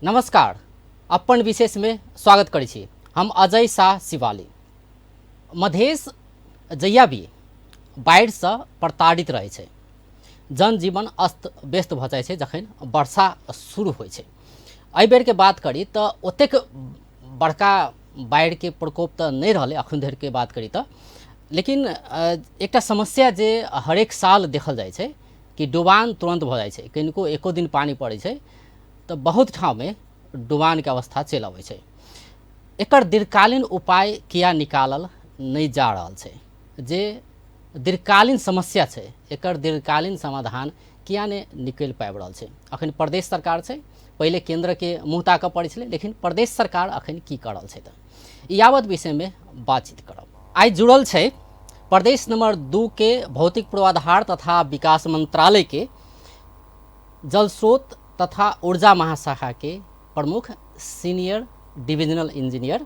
नमस्कार, अपन विशेषमे स्वागत करै छी। हम अजय शाह शिवाली। मधेश जहिया भी बाढ़िसँ प्रताड़ित रहै छै, जनजीवन अस्त व्यस्त भऽ जाइ छै जखन वर्षा शुरू होइ छै। एहि बेरके बात करी तऽ ओतेक बड़का बाढ़िके प्रकोप तऽ नहि रहलै अखन धरिके बात करी तऽ, लेकिन एकटा समस्या जे हरेक साल देखल जाइ छै कि डुबान तुरन्त भऽ जाइ छै। कनिको एको दिन पानि पड़ै छै तऽ बहुत ठाममे डुबानके अवस्था चलि अबै छै। एकर दीर्घकालीन उपाय किया निकालल नहि जा रहल छै? जे दीर्घकालीन समस्या छै एकर दीर्घकालीन समाधान किया नहि निकलि पाबि रहल छै? अखन प्रदेश सरकार छै, पहिले केन्द्रके मुँह ताकऽ पड़ै छलै, लेकिन प्रदेश सरकार अखन की कऽ रहल छै तऽ यावत विषयमे बातचीत करब। आइ जुड़ल छै प्रदेश नंबर 2 के भौतिक पूर्वाधार तथा विकास मंत्रालय के जल स्रोत तथा ऊर्जा महाशाखा के प्रमुख senior divisional engineer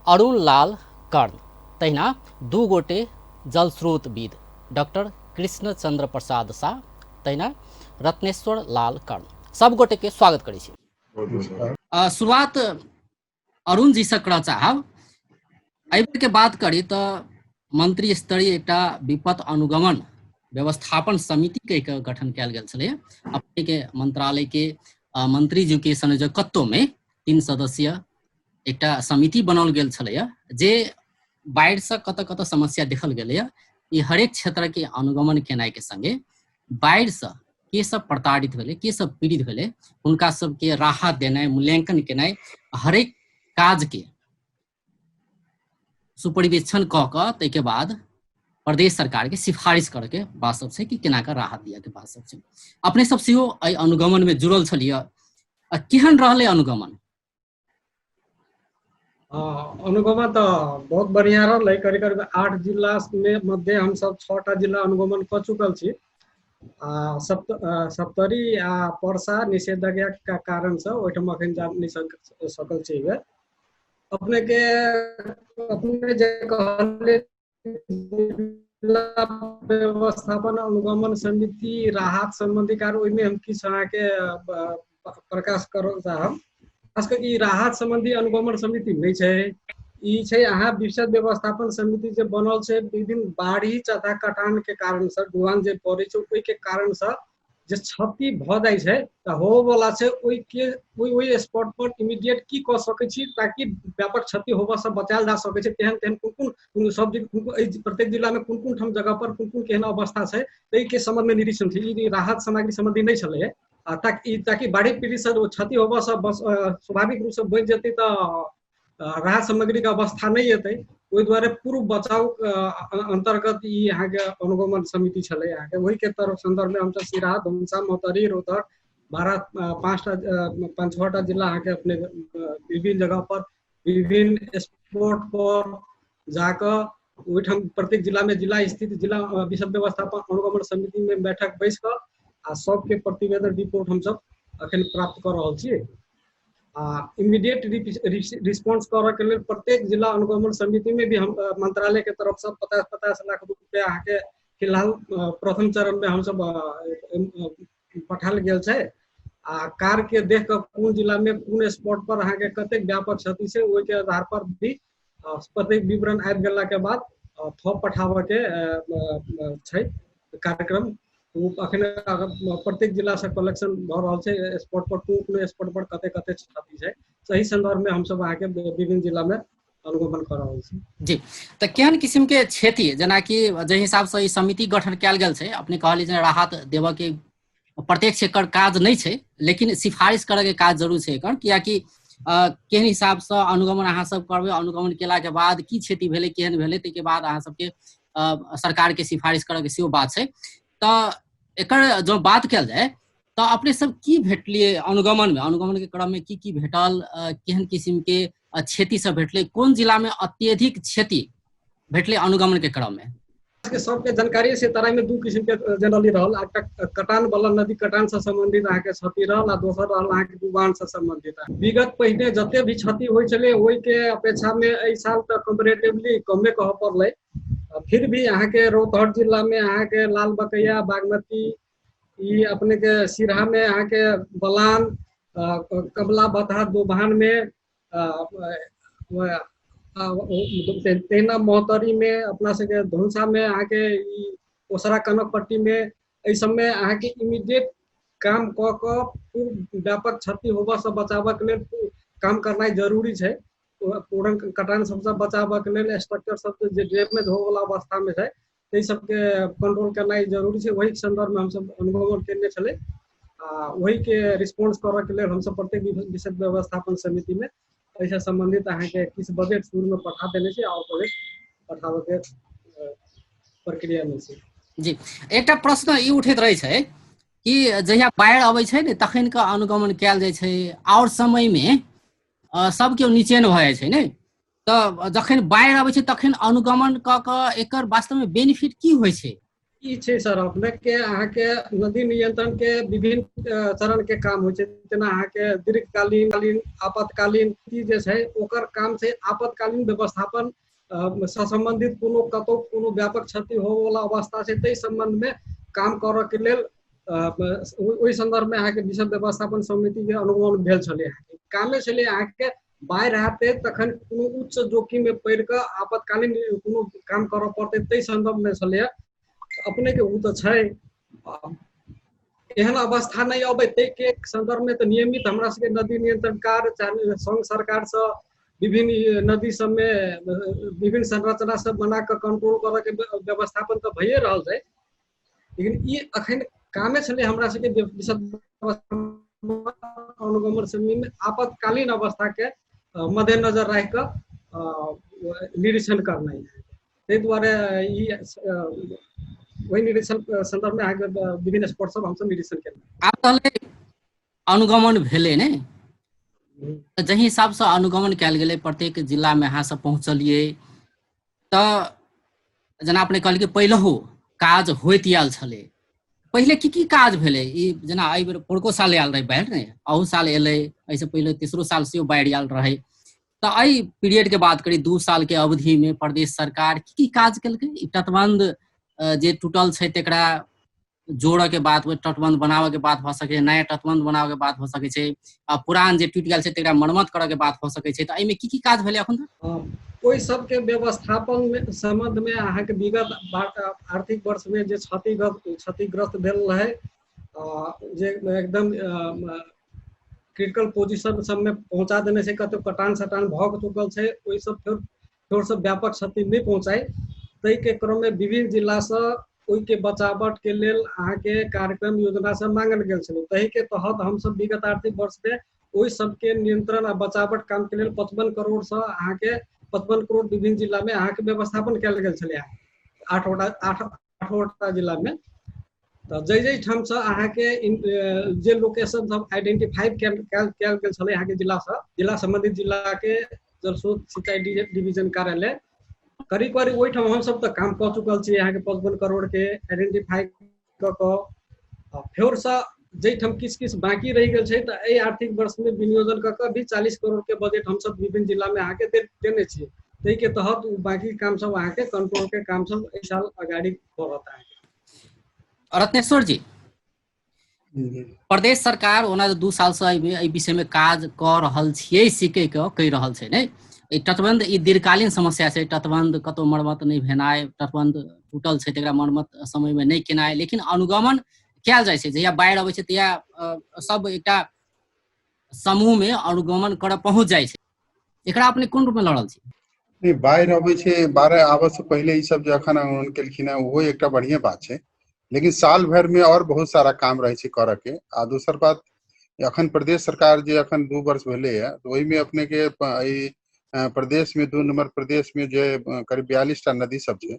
Arun Lal Karna, तहिना 2 गोटे जल स्रोतविद डॉक्टर कृष्ण चंद्र प्रसाद शाह, तहिना रत्नेश्वर लाल कर्ण। सब गोटे के स्वागत करै छी। शुरुआत अरुण जी से करऽ चाहब। एहि के बात करी तऽ मंत्री स्तरीय एकटा विपद अनुगमन व्यवस्थापन समिति के एक गठन कयल गेल छलै। अपने के मंत्रालय के मंत्री जी के संयोजकत्व में 3 सदस्यीय एकटा समिति बनाओल गेल छलै, जे बाढ़ि से कतऽ कतऽ समस्या देखल गेलैए ई हरेक क्षेत्र के अनुगमन केनाइ के संगे बाढ़ि से के सब प्रताड़ित भेलै, के सब पीड़ित भेलै, हुनका सबके राहत देनाइ, मूल्यांकन केनाइ, हरेक काज के सुपरिवेक्षण कऽ कऽ ताहिके बाद प्रदेश सरकार के सिफारिश करऽ के बात सब छै कि केना कऽ राहत दिअ के बात सब छै। अपने सब सेहो एहि अनुगमन में जुड़ल छलियै, केहन रहलै अनुगमन? अनुगमन तऽ बहुत बढ़िया रहलै। करीब करीब 8 जिला में मध्य हम सब 6टा जिला अनुगमन कऽ चुकल छी। आ सप्तरी आ परसा निषेधाज्ञा के कारण से ओहिठाम अखन जा नहि सकल छी। अपने के अपने जे कहले जिला व्यवस्थापन अनुगमन समिति राहत संबंधी कार्य, ओहिमे हम किछु अहाँके प्रकाश करऽ चाहब। खास कऽ ई राहत संबंधी अनुगमन समिति नहि छै, ई छै अहाँ विशेष व्यवस्थापन समिति जे बनल छै विभिन्न बाढ़ि तथा कटान के कारण से डुबान जे पड़ै छै ओहिके कारण से जे क्षति भऽ जाइ छै तऽ होबऽवला छै, ओहिके ओहि स्पॉट पर इमीडिएट की कऽ सकै छी ताकि व्यापक क्षति होबऽ से बचायल जा सकै छै। तेहन तेहन कोन कोन कोन सब कोन कोन एहि प्रत्येक जिलामे कोन कोन ठाम जगह पर कोन कोन केहन अवस्था छै ताहिके सम्बन्धमे निरीक्षण छै। ई राहत सामग्री सम्बन्धी नहि छलै, आ ताकि बाढ़ि पीड़ित से क्षति होबऽ से बस स्वाभाविक रूपसँ बचि जेतै तऽ राहत सामग्रीके अवस्था नहि एतै, ओहि दुआरे पूर्व बचाव अन्तर्गत ई अहाँके अनुगमन समिति छलै। अहाँके ओहिके तरफ सन्दर्भमे हमसब सिराहा, धनुषा, महोत्तरी, रौतहट, 12 5टा 5-6टा जिला अहाँके अपने विभिन्न जगह पर विभिन्न स्पॉट पर जाकऽ ओहिठाम प्रत्येक जिलामे जिला स्थित जिला विषम व्यवस्थापन अनुगमन समितिमे बैठक बैस कऽ आ सबके प्रतिवेदन रिपोर्ट हमसब अखन प्राप्त कऽ रहल छी। आ इमीडिएट रिस्पॉन्स करऽ के लेल प्रत्येक जिला अनुगमन समिति में भी हम मंत्रालय के तरफ से 50-50 लाख रुपया अहाँके फिलहाल प्रथम चरण में हमसब पठायल गेल छै। आ कार्य के देख कऽ कोन जिला में कोन स्पॉट पर अहाँके कतेक व्यापक क्षति छै ओहिके आधार पर भी प्रत्येक विवरण आबि गेला के बाद थप पठाबऽ के छै कार्यक्रम। ओ अखन प्रत्येक जिला से कलेक्शन भऽ रहल छै स्पॉट पर कोन कोन स्पॉट पर कते कते क्षति छै, सही संदर्भ में हमसब अहाँके विभिन्न जिला में अनुगमन कऽ रहल छी। जी, तऽ केहन किसिम के क्षति, जेनाकि जाहि हिसाब से ई समिति गठन कयल गेल छै, अपने कहलियै जे राहत देबऽ के प्रत्यक्ष एकर काज नहि छै, लेकिन सिफारिश करऽ के काज जरूर छै एकर, कियाकि केहन हिसाब से अनुगमन अहाँ सब करबै, अनुगमन केला के बाद की क्षति भेलै, केहन भेलै, ताहिके बाद अहाँ सबके सरकार के सिफारिश करऽ के सेहो बात छै। तऽ एकर जँ बात कयल जाय तऽ अपने सब की भेटलियै अनुगमन में, अनुगमन के क्रम में की की भेटल, केहन किसिम के क्षति सब भेटलै, कोन जिला में अत्यधिक क्षति भेटलै अनुगमन के क्रम में? के सबके जानकारी से तराई में 2 किसिम के जनरली रहल, एकटा कटान वाला नदी कटान से संबंधित अहाँके क्षति रहल आ दोसर रहल अहाँके डुबान से संबंधित। विगत पहिने जते भी क्षति होइ छलै ओहिके अपेक्षा में एहि साल तऽ कम्पेरेटिवली कमे कहऽ पड़लै। फिर भी अहाँके रौतहट जिला में अहाँके लाल बकैया, बागमती, ई अपने के सिरहा में अहाँके बलान, कमला बतहा दोभान में, तहिना महोत्तरी में, अपना सबके धनुषा में अहाँके ई ओसरा कनक पट्टी में, एहि सबमे अहाँके इमीडिएट काम कऽ कऽ व्यापक क्षति होबऽ से बचाबऽ के लेल काम करनाइ जरूरी छै। पूरन कटान सबसँ बचाबऽ के लेल स्ट्रक्चर सब जे डैमेज होबऽ वाला अवस्था में छै ताहि सबके कंट्रोल करनाइ जरूरी छै। वही संदर्भ में हमसब अनुगमन केने छलै आ वही के रिस्पॉन्स करऽ के लेल हमसब प्रत्येक विशेष व्यवस्थापन समिति में एहिसँ संबंधित अहाँके किछु बजट शुरू में पठा देने छी और बजट पठाबऽ के प्रक्रिया में छै। जी, एकटा प्रश्न ई उठैत रहै छै कि जहिया बाढ़ि अबै छै ने तखन के अनुगमन कयल जाइ छै, और समय में सब केओ निचेन भऽ जाइ छै ने, तऽ जखन बाढ़ि अबै छै तखन अनुगमन कऽ कऽ एकर वास्तव में बेनिफिट की होइ छै? ई छै सर, अपने के अहाँके नदी नियंत्रण के विभिन्न चरण के काम होइ छै, जेना अहाँके दीर्घकालीन, आपातकालीन ई जे छै ओकर काम छै आपातकालीन व्यवस्थापन से संबंधित कोनो कतौ कोनो व्यापक क्षति होबऽवला अवस्था छै ताहि संबंध में काम करऽ के लेल ओहि संदर्भ में अहाँके विशेष व्यवस्थापन समिति के अनुगमन भेल छलै। अहाँके कामे छलै अहाँके बाढ़ि हेतै तखन कोनो उच्च जोखिम में पड़ि कऽ आपातकालीन कोनो काम करऽ पड़तै ताहि संदर्भ में छलैया। अपने के ओ तऽ छै, एहन अवस्था नहि अबै ताहिके संदर्भ में तऽ नियमित हमरा सबके नदी नियंत्रण कार्य चाहे संघ सरकार से विभिन्न नदी सबमे विभिन्न संरचना सब बना कऽ कंट्रोल करऽ के व्यवस्थापन तऽ भइए रहल छै, लेकिन ई अखन कामे छलै हमरा सबके अनुगमन समिति में आपातकालीन अवस्था के मद्देनजर राखि कऽ निरीक्षण करनाइ। ताहि दुआरे ई ओहि निरीक्षण संदर्भ में अहाँके विभिन्न स्पॉट सब हमसब निरीक्षण केलहुँ। आब तहले अनुगमन भेलै ने, जाहि हिसाबसँ अनुगमन कयल गेलै प्रत्येक जिलामे अहाँ सब पहुँचलियै, तऽ जेना अपने कहलियै पहिलहो काज होइत आयल छलै, पहिले की की काज भेलै? ई जेना एहि बेर पुरको साल आयल रहै बाढ़ि ने, अहू साल एलै, एहिसँ पहिले तेसरो साल सेहो बाढ़ि आयल रहै, तऽ एहि पीरियड के बात करी 2 साल के अवधि में प्रदेश सरकार की की काज केलकै? ई तटबंध जे टूटल छै तकरा जोड़ऽ के बात, तटबंध बनाबऽ के बात भऽ सकै छै, नया तटबंध बनाबऽ के बात भऽ सकै छै, आ पुरान जे टूटि गेल छै तकरा मरम्मत करऽ के बात भऽ सकै छै, तऽ एहिमे की की काज भेलै एखन तक? ओहि सबके व्यवस्थापन में संबंध में अहाँके विगत आर्थिक वर्ष में जे क्षतिग्रस्त भेल रहै, जे एकदम क्रिटिकल पोजिशन सबमे पहुँचा देने छै, कतौ कटान सटान भऽ चुकल छै, ओहि सब फेर सब व्यापक क्षति नहि पहुँचाइ ताहिके क्रममे विभिन्न जिलासँ ओहिके बचावट के लेल अहाँके कार्यक्रम योजना सब मांगल गेल छलै। ताहिके तहत हमसब विगत आर्थिक वर्ष में ओहि सबके नियंत्रण आ बचावट काम के लेल 55 करोड़ से अहाँके 55 करोड़ विभिन्न जिला में अहाँके व्यवस्थापन कयल गेल छलै आठोटा जिला में। तऽ जाहि जाहि ठामसँ अहाँके जे लोकेशन सब आइडेंटिफाई कयल गेल छलै अहाँके जिलासँ, जिला संबंधित जिलाके जलस्रोत सिंचाई डिवीजन कार्यालय करीब करीब ओहिठाम हमसब तऽ काम कऽ चुकल छी अहाँके 55 करोड़ के आइडेंटिफाई कऽ कऽ। फेरसँ जाहिठाम किछु किछु बाकी रहि गेल छै तऽ एहि आर्थिक वर्ष में विनियोजन कऽ कऽ भी 40 करोड़ के बजट हमसब विभिन्न जिला में अहाँके देने छियै, ताहिके तहत ओ बाकी काम सब अहाँके कंट्रोल के काम सब एहि साल अगाडि बढ़त अहाँके। रत्नेश्वर जी, प्रदेश सरकार ओना 2 साल से एहि विषय में काज कऽ रहल छियै, सीखे के कहि रहल छै ने, ई तटबंध ई दीर्घकालीन समस्या छै, तटबंध कतौ मरम्मत नहि भेनाइ, तटबंध टूटल छै तकरा मरम्मत समय में नहि केनाइ, लेकिन अनुगमन कयल जाइ छै, जहिया बाढ़ि अबै छै तहिया सब एकटा समूह में अनुगमन करऽ पहुँच जाइ छै, एकरा अपने कोन रूप में लड़ल छी? नहीं, बाढ़ि अबै छै, बाढ़ि आबऽ से पहिले ई सब जे अखन अनुगमन केलखिन हेँ ओहो एकटा बढ़िया बात छै, लेकिन साल भरि में और बहुत सारा काम रहै छै करऽ के। आ दोसर बात अखन प्रदेश सरकार जे अखन 2 वर्ष भेलैए तऽ ओहिमे अपने के एहि प्रदेश में 2 नंबर प्रदेश में जे करीब 42टा नदी सब छै,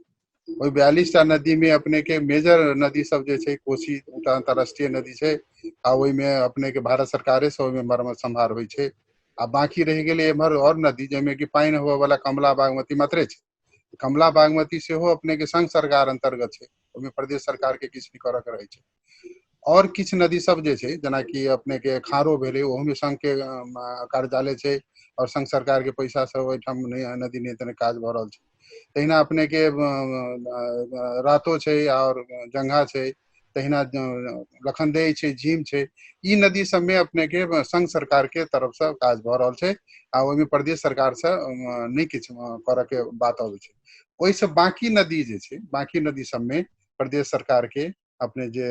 ओहि 42टा नदी में अपने के मेजर नदी सब जे छै कोसी अंतरराष्ट्रीय नदी छै, आ ओहिमे अपने के भारत सरकारे से ओहिमे मरम्मत संभार होइ छै, आ बाकी रहि गेलै एम्हर और नदी जाहिमे कि पानि होबऽ वाला कमला बागमती मात्रे छै, कमला बागमती सेहो अपने के संघ सरकार अंतर्गत छै, ओहिमे प्रदेश सरकार के किछु नहि करऽ के रहै छै। और किछु नदी सब जे छै जेनाकि अपने के खारो भेलै, ओहोमे संघ के कार्यालय छै और संघ सरकार के पैसा सब ओहिठाम नदी नियंत्रण काज भऽ रहल छै। तहिना अपने के रातो छै और जंघा छै, तहिना लखनदेई छै, झीम छै, ई नदी सबमे अपने के संघ सरकार के तरफ से काज भऽ रहल छै आ ओहिमे प्रदेश सरकार से नहि किछु करऽ के बात अबै छै। ओहिसँ बाकी नदी जे छै, बाकी नदी सबमे प्रदेश सरकार के अपने जे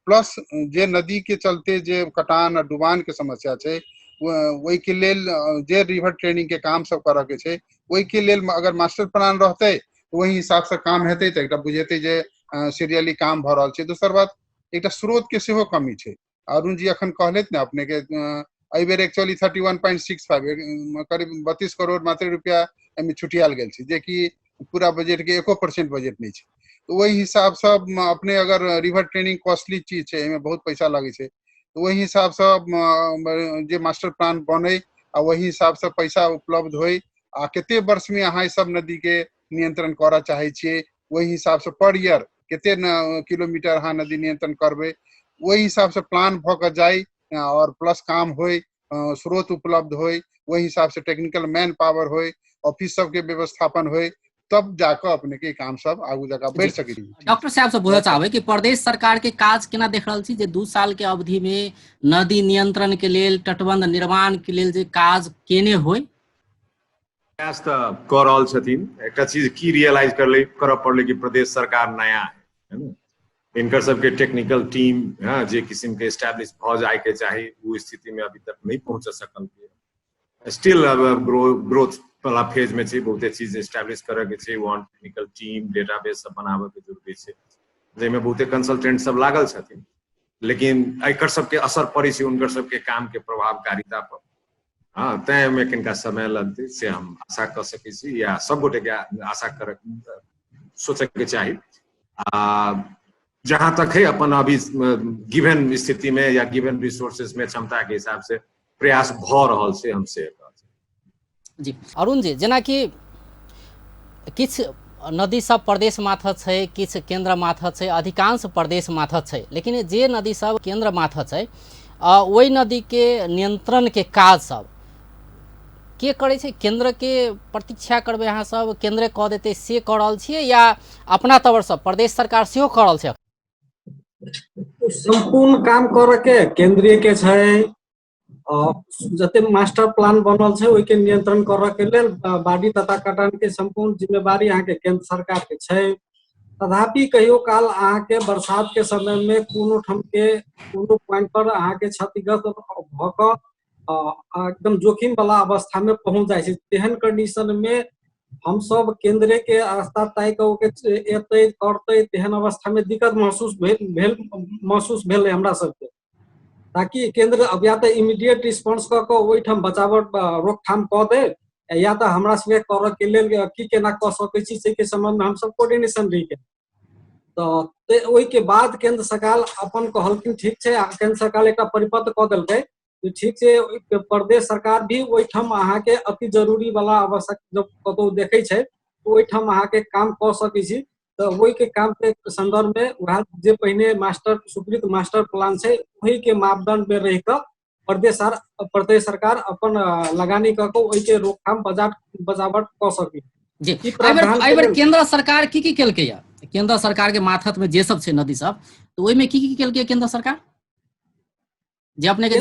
प्लस जे नदी के चलते जे कटान आ डुबान के समस्या छै, ओहिके लेल जे रिवर ट्रेनिंग के काम सब करऽ के छै, ओहिके लेल अगर मास्टर प्लान रहतै ओहि हिसाब से काम हेतै तऽ एकटा बुझेतै जे सीरियली काम भऽ रहल छै। दोसर बात, एकटा स्रोत के सेहो कमी छै। अरुण जी अखन कहलथि ने अपने के, एहि बेर एक्चुअली 31.65 करीब 32 करोड़ मात्र रुपया एहिमे छुटियाल गेल छै, जेकि पूरा बजट के 1% बजट नहि छै। तऽ ओहि हिसाबसँ अपने अगर रिवर ट्रेनिंग कॉस्टली चीज छै, एहिमे बहुत पैसा लगै छै, तऽ ओहि हिसाबसँ जे मास्टर प्लान बनै आ ओहि हिसाबसँ पैसा उपलब्ध होइ आ कते वर्षमे अहाँ ई सब नदीके नियंत्रण करऽ चाहै छियै, ओहि हिसाबसँ पर ईयर कते किलोमीटर अहाँ नदी नियंत्रण करबै, ओहि हिसाबसँ प्लान भऽ कऽ जाइ आओर प्लस काम होइ, स्रोत उपलब्ध होइ, ओहि हिसाबसँ टेक्निकल मैन पावर होइ, ऑफिस सबके व्यवस्थापन होइ, तब जाकऽ अपने के काम सब आगू जकाँ बढ़ि सकै छै। डॉक्टर साहब से बुझऽ चाहबै कि प्रदेश सरकार के काज केना देख रहल छी जे 2 साल के अवधि में नदी नियंत्रण के लेल, तटबंध निर्माण के लेल जे काज केने होइ? प्रयास तऽ कऽ रहल छथिन। एकटा चीज की रियलाइज करऽ पड़लै कि प्रदेश सरकार नया है ने, इनकर सबके टेक्निकल टीम हाँ जे किस्म के एस्टैब्लिश भऽ जाय के चाही वो स्थिति में अभी तक नहीं पहुंच सकल। स्टिल अब ग्रोथ वाला फेज में छै, बहुते चीज एस्टैब्लिश करऽ के छै, वन टेक्निकल टीम डेटाबेस सब बनाबऽ के जरूरी छै, जाहिमे बहुते कंसल्टेंट सब लागल छथिन, लेकिन एकर सबके असर पड़ै छै हुनकर सबके काम के प्रभावकारिता पर। हाँ, तैं एहिमे कनिका समय लगतै से हम आशा कऽ सकै छी या सब गोटे के आशा कर सोचैके चाही। आ जहाँ तक है अपन अभी गिवन स्थिति में या गिवन रिसोर्सेस में क्षमता के हिसाब से प्रयास भऽ रहल छै, हम से जी। अरुण जी, जेनाकि किछु नदी सब प्रदेश माथत छै, किछु केंद्र माथत छै, अधिकांश प्रदेश माथत छै, लेकिन जे नदी सब केंद्र माथत छै ओहि नदी के नियंत्रण के काज सब के करै छै? केंद्र के प्रतीक्षा करबै अहाँ सब, केंद्रे कऽ देतै से कऽ रहल छियै या अपना तौरसँ प्रदेश सरकार सेहो कऽ रहल छै? सम्पूर्ण काम करऽ के केंद्रीय के छै, जते मास्टर प्लान बनल छै ओहिके नियंत्रण करऽ के लेल बाढ़ि तथा कटान के सम्पूर्ण जिम्मेवारी अहाँके केंद्र सरकार के छै। तथापि कहियो काल अहाँके बरसात के समय में कोनो ठाम के कोनो पॉइंट पर अहाँके क्षतिग्रस्त भऽ कऽ एकदम जोखिम वाला अवस्था में पहुंच जाइ छै, तेहन कंडीशन में हमसब केंद्रे के रास्ता ताकि कऽ एतै करतै, तेहन अवस्था में दिक्कत महसूस भेलै हमरा सबके, ताकि केंद्र अब या तऽ इमीडिएट रिस्पॉन्स कऽ कऽ ओहिठाम बचावट रोकथाम कऽ दे या तऽ हमरा सबके करऽ के लेल की केना कऽ सकै छी से के संबंध में हमसब कोऑर्डिनेशन रही के तऽ ओहिके बाद केंद्र सरकार अपन कहलखिन ठीक छै, केंद्र सरकार एकटा परिपत्र कऽ देलकै जे ठीक छै, प्रदेश सरकार भी ओहिठाम अहाँके अति जरूरी वाला आवश्यक जब कतहु देखै छै ओहिठाम अहाँके काम कऽ सकै छी। तऽ ओहिके काम के संदर्भ में वएह जे पहिने मास्टर स्वीकृत मास्टर प्लान छै ओहि के मापदंड में रहि कऽ प्रदेश सरकार अपन लगानी कऽ कऽ ओहिके रोकथाम बचावट कऽ सकी। जी, एहि बेर केंद्र सरकार की की केलकै या? केंद्र सरकार के माथत में जे सब छै नदी सब, तऽ ओहिमे की की केलकै केंद्र सरकार? जे अपने के